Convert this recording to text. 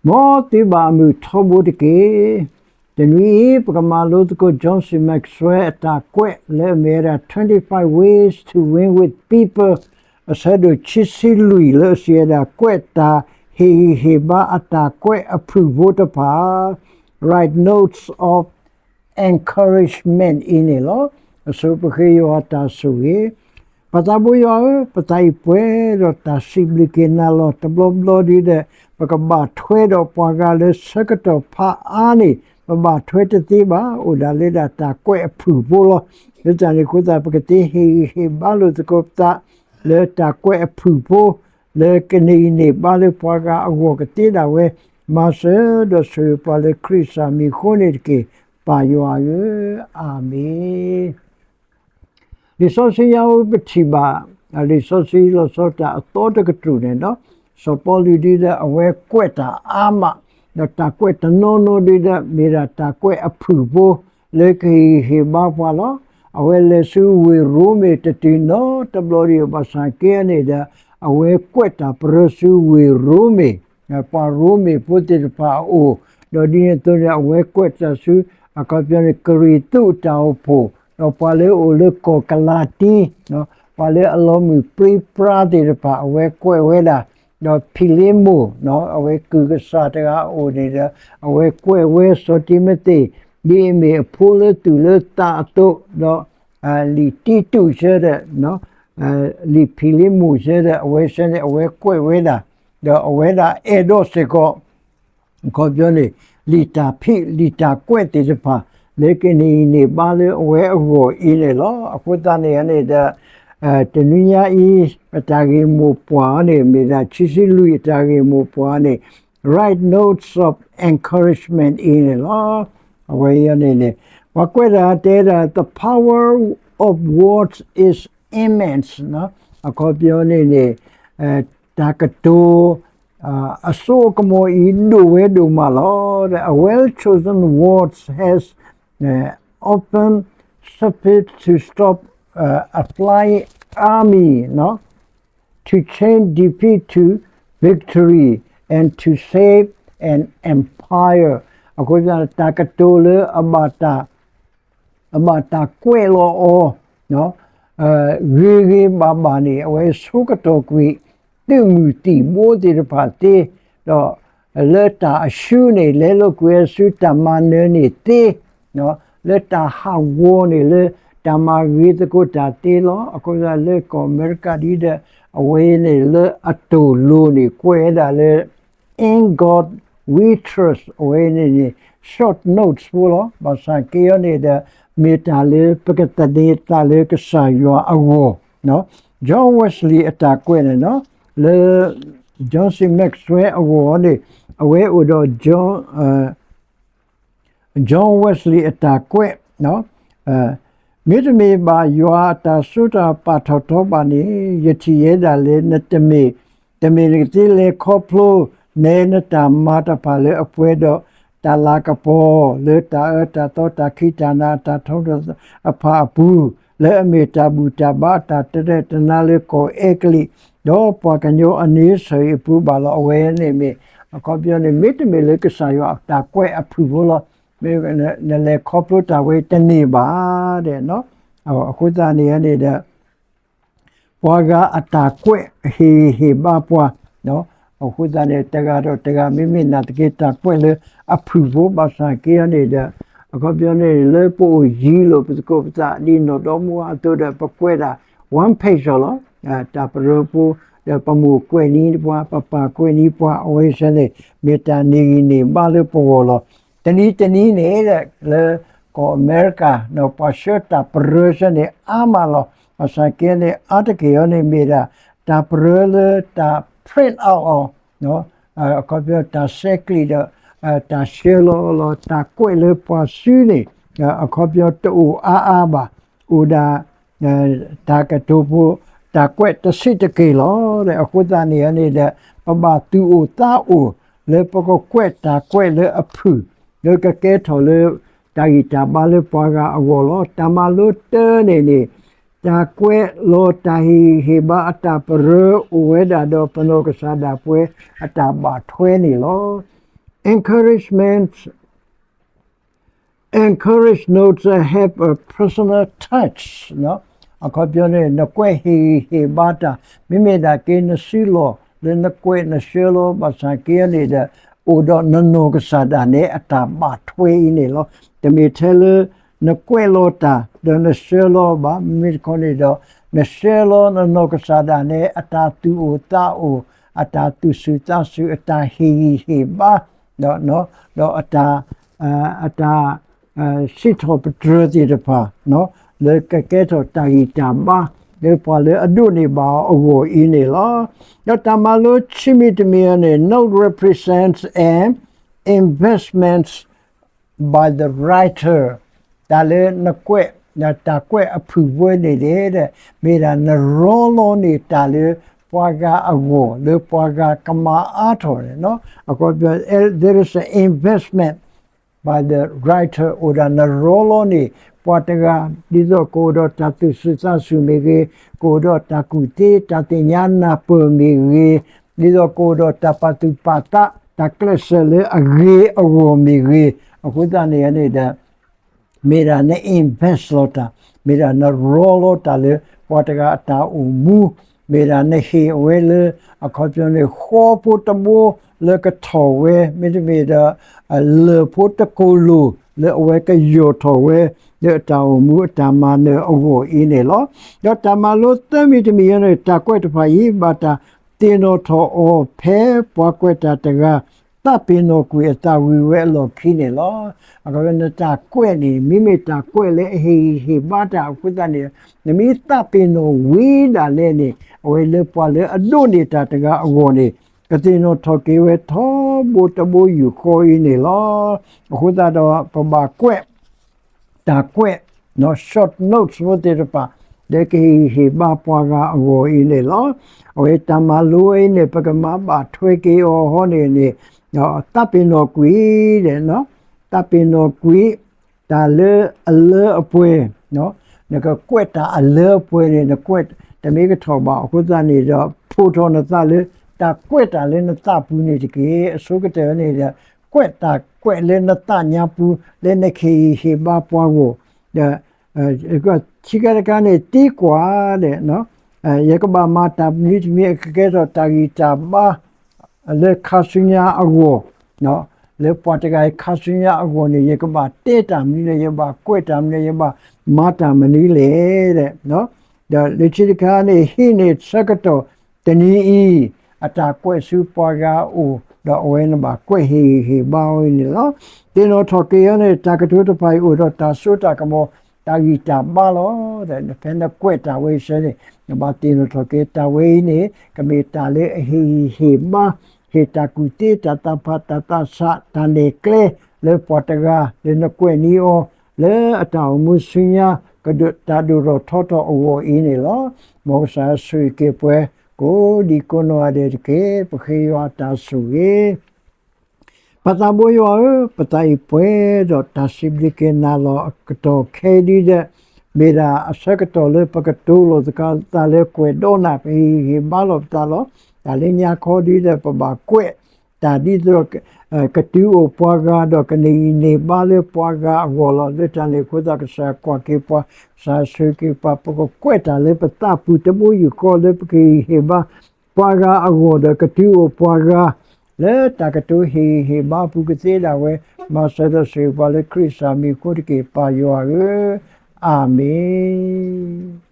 မ်သုဘၣ်အမုာ်ထီဘိတက့ၢ်. တနွံအံၤ ပကမၤလိသကိး John C Maxwell အတၢ်ကွဲးလၢအမ့ၢ်ဝဲဒၣ် twenty-five ways to win with people, အဆၢဒိၣ်ခံဆံလွံၢ် လၢအစံးဝဲဒၣ် ကွဲးတၢ်ဟ့ၣ်ဂံၢ်ဟ့ၣ်ဘါအတၢ်ကွဲးအဖုၣ်ဖိတဖၣ်, write notes of encouragement အံၤန့ၣ်လီၤ. အဆိပဃ့ယွၤတၢ်ဆိၣ်ဂ့ၤ ပသးဘိယွၤဧၢ, ပသးအံၤပှဲၤဒီးတၢ်စံးဘျုးက့ၤနၤလီၤ. တဘျီဘျီဒ်ဒီး ပကဘၣ်ထွဲဒီးပှၤဂၤလၢဆၢကတီၢ်ဖးအါန့ၣ် ပဘၣ်ထွဲတသ့ဘၣ်, အိၣ်ဒၣ်လၢဒၣ်တၢ်ကွဲးအဖုၣ်ဖိလီၤ. လၢတၢ်န့ၣ်အဃိသတး ပကသ့ဟ့ၣ်ဂံၢ်ဟ့ၣ်ဘါလိာ်သကိးပသး လၢတၢ်ကွဲးအဖုၣ်ဖိ လၢကန့ၢ်ဂံၢ်န့ၢ်ဘါလၢပှၤဂၤအဂီၢ်ကသ့ဒၣ်ဝဲ, မၤစၢၤဒီးဆိၣ်ဂ့ၤပှၤလၢခရံာ်စၢ်မံၤအဃိန့ၣ်တက့ၢ်, ပၢ်ယွၤဧၢ, အၤမ့ၣ်. လံာ်စီဆှံညါအံၤပထံၣ်ဘၣ် လံာ်စီဆှံလီၤဆီတၢ်အသီတကတြူၢ်န့ၣ်ဒီး စီၤပီလူးဒ်ဒီးအဝဲကွဲးတၢ်အါမး, ဒီးတၢ်ကွဲးတနီၤနီၤဒ်ဒီး မ့ၢ်ဒၣ်တၢ်ကွဲးအဖုၣ်ဖိ လၢကဟ့ၣ်ဂံၢ်ဟ့ၣ်ဘါပှၤလီၤ. အဝဲလဲၤဆူဝ့ၢ်ရိမ့ၤတတုၤနီတဘျီဒီး ဘၣ်ဆၣ်က့န့ၣ်ဒီး အဝဲကွဲးတၢ်ပရၢဆူဝ့ၢ်ရိမ့ၤ ပှၤရိမ့ၤဖိသ့ၣ်တဖၣ်အအိၣ်, ဒီးဒ်န့ၣ်အသိးန့ၣ် အဝဲကွဲးတၢ်ဆူ အခီပညီန့ၣ် ကရံၣ်သူးအတၢ်အိၣ်ဖှိၣ်, ဒီးပှၤလၢအအိၣ်လၢကီၢ်ကလၤတံ, ပှၤလၢအလီၤမုၢ်ပြံပြါသ့ၣ်တဖၣ် အဝဲကွဲးဝဲဒၣ်, ဒီးဖံလ့မိၣ်, အဝဲကုၢ်ကစၢ်တဂၤအအိၣ်န့ၣ်ဒီး အဝဲကွဲးဝဲစီၤတံၤမသ့း ဒ်အမ့ၢ်အဖိလၢသူၣ်လၢသးအသိး, ဒီး လံာ်တံတူးဆၢဒီး လံာ်ဖံလ့မိၣ်ဆၢဒီး အဝဲဆၢန့ၣ် အဝဲကွဲးဝဲဒၣ်, ဒီးအဝဲဒၣ်အဲၣ်ဒိးစ့ၢ်ကီး အခီပညီန့ၣ် လံာ်တၢ်ဖံးလံာ်တၢ်ကွဲးသ့ၣ်တဖၣ် လၢကန့ၢ်ဂံၢ်န့ၢ်ဘါလၢအဝဲအဂီၢ်အံၤန့ၣ်လီၤ. အဃိသတးန့ၣ်န့ၣ်ဒီး တနွံညါအံၤ အတၢ်ဂ့ၢ်မိၢ်ပှၢ်န့ၣ် မ့ၢ်ဒၣ်ခံဆံလွံၢ်အတၢ်ဂ့ၢ်မိၢ်ပှၢ်န့ၣ် write notes of encouragement အံၤန့ၣ်လီၤ. အဝဲအံၤန့ၣ်န့ၣ် ပှၤကွဲးတၢ်တဲဒၣ် the power of words is immense အခီပညီန့ၣ်န့ၣ် တၢ်ကတိၤ အစိအကမီၤအံၤဒိၣ်ဝဲဒိၣ်မးလီၤ. A well chosen words has often sufficed to stop a flying army, to change defeat to victory, and to save an empire. အဃိသတး တၢ်ကတိၤလၢအဘၣ်တၢ် အဘၣ်တၢ်ကွဲးလီၤအီၤ ဂ့ၤဂ့ၤဘၣ်ဘၣ်န့ၣ် အဝဲဆိကတီၢ်ကွံာ် သုးမုၢ်သံၣ်ဘိသ့ၣ်တဖၣ်သ့, ဒီးလၢတၢ်အဆူန့ၣ် လဲလိာ်ကွံာ်အဆူတၢ်မၤနၢၤန့ၣ်သ့, လၢတၢ်ဟးဂီၤန့ၣ် လၢတၢ်မၤဂ့ၤသကိးတၢ်သ့လီၤ. အဃိသတးလၢကီၢ်အမဲရကၤဒ်ဒီး အဝဲန့ၣ်လၢအတိၢ်လိၤန့ၣ် ကွဲးဝဲဒၣ်လၢ In God We Trust အဝဲန့ၣ်န့ၣ် short notes ဖိလီၤ. ဘၣ်ဆၣ်က့အီၤန့ၣ်ဒီး မ့ၢ်တၢ်လၢပကသန့ၤသးလၢကစၢ်ယွၤအဂီၢ်, John Wesley အတၢ်ကွဲးန့ၣ်လီၤ. လၢ John C Maxwell အဂီၢ်န့ၣ် အဝဲအိၣ်ဒီး John John Wesley အတၢ်ကွဲး, မ့တမ့ၢ်ဘၣ်ယွၤအတၢ်စိတၢ်ပာ်ထီၣ်ထီဘၣ်န့ၣ် ယထံၣ်ယဲဒၣ်လဲာ် နတမ့ၢ်, တမ့ၢ်နကသ့လဲၤခီဖျိ နဲနတၢ်မၤတဖၣ်လၢအပှဲၤဒီးတၢ်လၤကပီၤ လၢတၢ်အၢတၢ်သီတၢ်ခံးတၢ်နၤအတၢ်ထီတဖၣ်အပူၤ လၢအမ့ၢ်တၢ်ဘူၣ်တၢ်ဘါအတၢ်တရဲၣ်တနါလၢကီၢ်အဲကလံး ဒီးပှၤကညီအန့ဆၢၣ်အံၤအပူၤဘၣ်လီၤ. အဝဲန့ၣ်မ့ၢ် အခီပညီန့ၣ် မ့တမ့ၢ်လၢကစၢ်ယွၤအတၢ်ကွဲးအဖုၣ်ဖိလီၤ. မ့ၢ်နလဲၤခီဖျိတၢ်ဝဲတန့ၢ်ဘၣ်ဒီး အဃိသတးန့ၣ်န့ၣ်ဒီး ပှၤဂၤအတၢ်ကွဲးဟ့ၣ်ဂံၢ်ဟ့ၣ်ဘါပှၤ, အဃိသတးန့ၣ် တဂၤဒီးတဂၤ မ့မ့ၢ်နာ်သက့တၢ်ကွဲးလၢအဖုၣ်ဖိ ဘၣ်ဆၣ်က့အီၤန့ၣ်ဒီး အခီပညီန့ၣ် လၢပအိၣ်ယံၤလိာ်ပသကိးပသး ဒ်နီၢ်ဒီမါဝၤအသိးဒီး ပကွဲးဒၣ် one page လီၤ. တၢ်ပရၢဖိ ဒီးပမိၢ်ကွဲးန့ၢ်ပှၤ ပပၢ်ကွဲးန့ၢ်ပှၤ အဝဲဆၢန့ၣ် မ့ၢ်တၢ်န့ၢ်ဂံၢ်န့ၢ်ဘါလၢပဂီၢ်လီၤ. တနံၤတနံၤန့ၣ် လၢကီၢ်အမဲရကၤ ဒီးပှၤဆှၢတၢ်ပရၢဆၢန့ၣ် အါမးလီၤ. ဘၣ်ဆၣ်က့န့ၣ် အါတက့ၢ်အီၤန့ၣ်မ့ၢ်ဒၣ် တၢ်ပရၢလၢတၢ် print out အီၤ အခီပညီတၢ်ဆဲးကျံးဒီး တၢ်ဆှၢလီၤလီၤ တၢ်ကွဲးလၢပှၤစုန့ၣ် အခီပညီတအိၣ်အါအါဘၣ်. အိၣ်ဒၣ် တၢ်ကတိၤဖိ တၢ်ကွဲးတဆံးတက့ၢ်လီၤ. အဃိသတးန့ၣ်န့ၣ်ဒီး ပဘၣ်သူၣ်အိၣ်သးအိၣ် လၢပကကွဲးတၢ်ကွဲးလၢအဖုၣ် လၢကကဲထီၣ်လၢ တၢ်ဂံၢ်တၢ်ဘါလၢပှၤဂၤအဂီၢ်လီၤ. တၢ်မၤလိတၢ်န့ၣ်န့ၣ် တၢ်ကွဲးလီၤတၢ်ဟ့ၣ်ဂံၢ်ဟ့ၣ်ဘါအတၢ်ပရၢအိၣ်ဝဲဒၣ်ဒီးပနီၢ်ကစၢ်ဒၣ်ပှဲၤအတၢ်ဘၣ်ထွဲန့ၣ်လီၤ. encouragement, encourage notes that have a personal touch အခီပညီန့ၣ် နကွဲးဟ့ၣ်ဂံၢ်ဟ့ၣ်ဘါတၢ် မ့မ့ၢ်ဒၣ်က့နစုလီၢ် လၢနကွဲးနဆှၢလီၤ ဘၣ်ဆၣ်က့န့ၣ်ဒီး အိၣ်ဒီးနနီၢ်ကစၢ်ဒၣ်နဲအတၢ်ဘၣ်ထွဲအံၤန့ၣ်လီၤ. တမ့ၢ်ထဲလၢ နကွဲးလီၤတၢ် ဒီးနဆှၢလီၤဘၣ် မ့မ့ၢ်တခီန့ၣ်ဒီး နဆှၢလီၤနနီၢ်ကစၢ်ဒၣ်နဲ အတၢ်သူၣ်အိၣ်သးအိၣ် အတၢ်သူၣ်ဆူၣ်သးဆူၣ် အတၢ်ဟ့ၣ်ဂံၢ်ဟ့ၣ်ဘါ ဒီးအတၢ် အတၢ် စံးထီၣ်ပတြၢၤသ့ၣ်တဖၣ် လၢကကဲထီၣ်တၢ်ဂံၢ်တၢ်ဘါ လၢပှၤလၢအဒိးန့ၢ်ဘၣ်အီၤအဂီၢ်အံၤန့ၣ်လီၤ. ဒီးတၢ်မၤလိခံမံၤတမံၤအံၤန့ၣ် note represents an investment by the writer တၢ်လၢနကွဲး တၢ်ကွဲးအဖုၣ်ပှဲၤန့ၣ်န့ၣ် မ့ၢ်ဒၣ်နရီလီၤန့ၢ်တၢ်လၢပှၤဂၤအဂီၢ် လၢပှၤဂၤကမၤအါထီၣ်န့ၣ် အခီပညီ there is an investment by the writer အိၣ်ဒၣ်နရီလီၤန့ၢ် ပှၤတဂၤ ဒ်သိးကအိၣ်ဒီးတၢ်သူၣ်ဆူၣ်သးဆူၣ်မ့ၢ်ဂ့ၤ, ကအိၣ်ဒီးတၢ်ကူၣ်သ့တၢ်သ့ၣ်ညါနၢ်ပၢၢ်မ့ၢ်ဂ့ၤ, ဒ်သိးကအိၣ်ဒီးတၢ်ပာ်သူၣ်ပာ်သး တၢ်ကျဲးစၢးလၢအဂ့ၤအဂီၢ်မ့ၢ်ဂ့ၤ, အဃိသတးန့ၣ်န့ၣ်ဒီး မ့ၢ်ဒၣ်န invest လီၤတၢ်, မ့ၢ်ဒၣ်နရီလီၤတၢ်လၢပှၤတဂၤအတၢ်အိၣ်မူ, မ့ၢ်ဒၣ်နဟ့ၣ်အဝဲလၢ အခီပညီန့ၣ် ဃီဖိတဘိလၢကထီၣ်ဝဲ, မ့တမ့ၢ်ဒီး လၢၢ်ဖိတကိၢ်လိၣ်လၢအဝဲကယီၢ်ထီၣ်ဝဲ လၢအတၢ်အိၣ်မူအတၢ်မၤနၢၤအဂီၢ်အံၤန့ၣ်လီၤ. ဒီးတၢ်မၤလိသၢမံၤတမံၤအံၤန့ၣ် တၢ်ကွဲးတဖၣ်အံၤ ဘၣ်တၢ်သ့ၣ်နီၣ်ထီၣ်အီၤဖဲပှၤကွဲးတၢ်တဂၤ သးပ့ၤနီၣ်ကွံာ်အသးဝံၤဝဲအလီၢ်ခံန့ၣ်လီၤ. အခီပညီနတၢ်ကွဲးန့ၣ် မ့မ့ၢ်တၢ်ကွဲးလၢအဟ့ၣ်ဂံၢ်ဟ့ၣ်ဘါတၢ်အဃိသတးန့ၣ် နမ့ၢ်သးပ့ၤနီၣ်ဝံၤဒၣ်လဲာ်န့ၣ် အဝဲလၢပှၤလၢအဒိးန့ၢ်တၢ်တဂၤအဂီၢ်န့ၣ် ကသ့ၣ်နီၣ်ထီၣ်က့ၤဝဲထီဘိတဘိယူၢ်ဃီအံၤန့ၣ်လီၤ. အဃိသတးဒီးပဘၣ်ကွဲး တၢ်ကွဲး short notes ဖိသ့ၣ်တဖၣ် လၢကဟ့ၣ်ဂံၢ်ဟ့ၣ်ဘါပှၤဂၤအဂီၢ်အံၤန့ၣ်လီၤ. အဝဲတၢ်မၤလိဝဲအံၤန့ၣ် ပကမၤဘၣ်ထွဲက့ၤအီၤဟီန့ၣ်န့ၣ် သးပ့ၤနီၣ်ကွံာ်ဒီး သးပ့ၤနီၣ်ကွံာ် တၢ်လၢအလၢအပှဲၤ, နကကွဲးတၢ်အလၢအပှဲၤန့ၣ် နကွဲးတမ့ၢ်ကထီၣ်ဘၣ်. အဃိသတးန့ၣ်ဒီး ဖီၣ်ထီၣ်နသးလၢ တၢ်ကွဲးတၢ်လၢနသးပူၤန့ၣ်တက့ၢ်. အဆိကတၢၢ်န့ၣ်ဒီး ကွဲးတၢ်ကွဲးလၢနသးညါပူၤ လၢနကဟ့ၣ်ဂံၢ်ဟ့ၣ်ဘါပှၤဂီၢ် ဒီး ခံခါတခါန့ၣ် သံကွၢ်ဒီး ယကဘၣ်မၤတၢ်မနုၤတမံၤ အကကဲထီၣ်တၢ်ဂံၢ်တၢ်ဘါ လၢခါဆူညါအဂီၢ်, လၢပှၤတဂၤအံၤခါဆူညါအဂီၢ်န့ၣ် ယကဘၣ်တဲတၢ်မနုၤလဲၣ်, ယဘၣ်ကွဲးတၢ်မနုၤလဲၣ်, ယဘၣ်မၤတၢ်မနုၤလဲၣ်. ဒီးလၢခံတခါန့ၣ် ဟံးန့ၢ်ဆၢကတီၢ်တနံၤအံၤ အတၢ်ကွဲးဆူပှၤဂၤအအိၣ် ဒီးအဝဲနဘၣ်ကွဲးဟ့ၣ်ဂံၢ်ဟ့ၣ်ဘါအီၤအံၤန့ၣ်လီၤ. သ့ၣ်နီၣ်ထီၣ်က့ၤအီၤန့ၣ် တၢ်ကတိၤတဖၣ်အံၤအိၣ်ဒီးတၢ်စိတၢ်ကမီၤ တၢ်ဂံၢ်တၢ်ဘါလီၤ. ဒီးဖဲနကွဲးတၢ်ဝဲအံၤဆၢန့ၣ် နဘၣ်သ့ၣ်နီၣ်ထီၣ်က့ၤတၢ်ဝဲအံၤန့ၣ် ကမ့ၢ်တၢ်လၢအဟ့ၣ်ဂံၢ်ဟ့ၣ်ဘါ, ဟ့ၣ်တၢ်ကူၣ်သ့ တၢ်သးဖး တၢ်သးဆး တၢ်နဲၣ်ကျဲ လၢပှၤတဂၤ လၢနကွဲးန့ၢ်အီၤ လၢအတၢ်အိၣ်မူဆူညါ ကဒိးတၢ်ဒိၣ်ထီၣ်ထီထီၣ်အဂီၢ်အံၤန့ၣ်လီၤ. မ်ကစၢ်ယွၤဆိၣ်ဂ့ၤက့ၤပှၤ ကိးဒံးကိးနီၢ်ဂၤဒဲးတက့ၢ်. ပဃ့ယွၤအတၢ်ဆိၣ်ဂ့ၤ ပၢ်သးဘိယွၤဧၢ, ပသးအံၤပှဲၤဒီးတၢ်စံးဘျုးက့ၤနၤလီၤ. အကတီၢ်ခဲအံၤဒ်ဒီး မ့ၢ်ဒၣ်အဆၢကတီၢ်လၢပကတိၤလိာ်သကိးသးလၢကွဲးဒီးနၤ ပဟ့ၣ်ဂံၢ်ဟ့ၣ်ဘါလီၤပသးလီၤ. တၢ်လၢညါခီဒ်ဒီး ပဘၣ်ကွဲးတၢ်ဒ်သိး ကတုၤအိၣ်ပှၤဂၤ ဒီးကန့ၢ်ဂံၢ်န့ၢ်ဘါလၢပှၤဂၤအဂီၢ်လီၤ. လၢတၢ်န့ၣ်အဃိသတး ကစၢ်ကွၢ်က့ၤပှၤ, ကစၢ်ဆိၣ်ဂ့ၤက့ၤပှၤ ပကကွဲးတၢ်လၢပသးပူၤတဘိယူၢ်ဃီ လၢပကဟ့ၣ်ဂံၢ်ဟ့ၣ်ဘါ ပှၤဂၤအဂီၢ်ဒီးကတုၤအိၣ်ပှၤဂၤ လၢတၢ်ကတိၤဟ့ၣ်ဂံၢ်ဟ့ၣ်ဘါအပူၤကသ့ဒၣ်ဝဲ, မၤစၢၤဒီးဆိၣ်ဂ့ၤပှၤလၢခရံာ်ကစၢ်မံၤအဃိတက့ၢ် ပၢ်ယွၤဧၢ, အၤမ့ၣ်.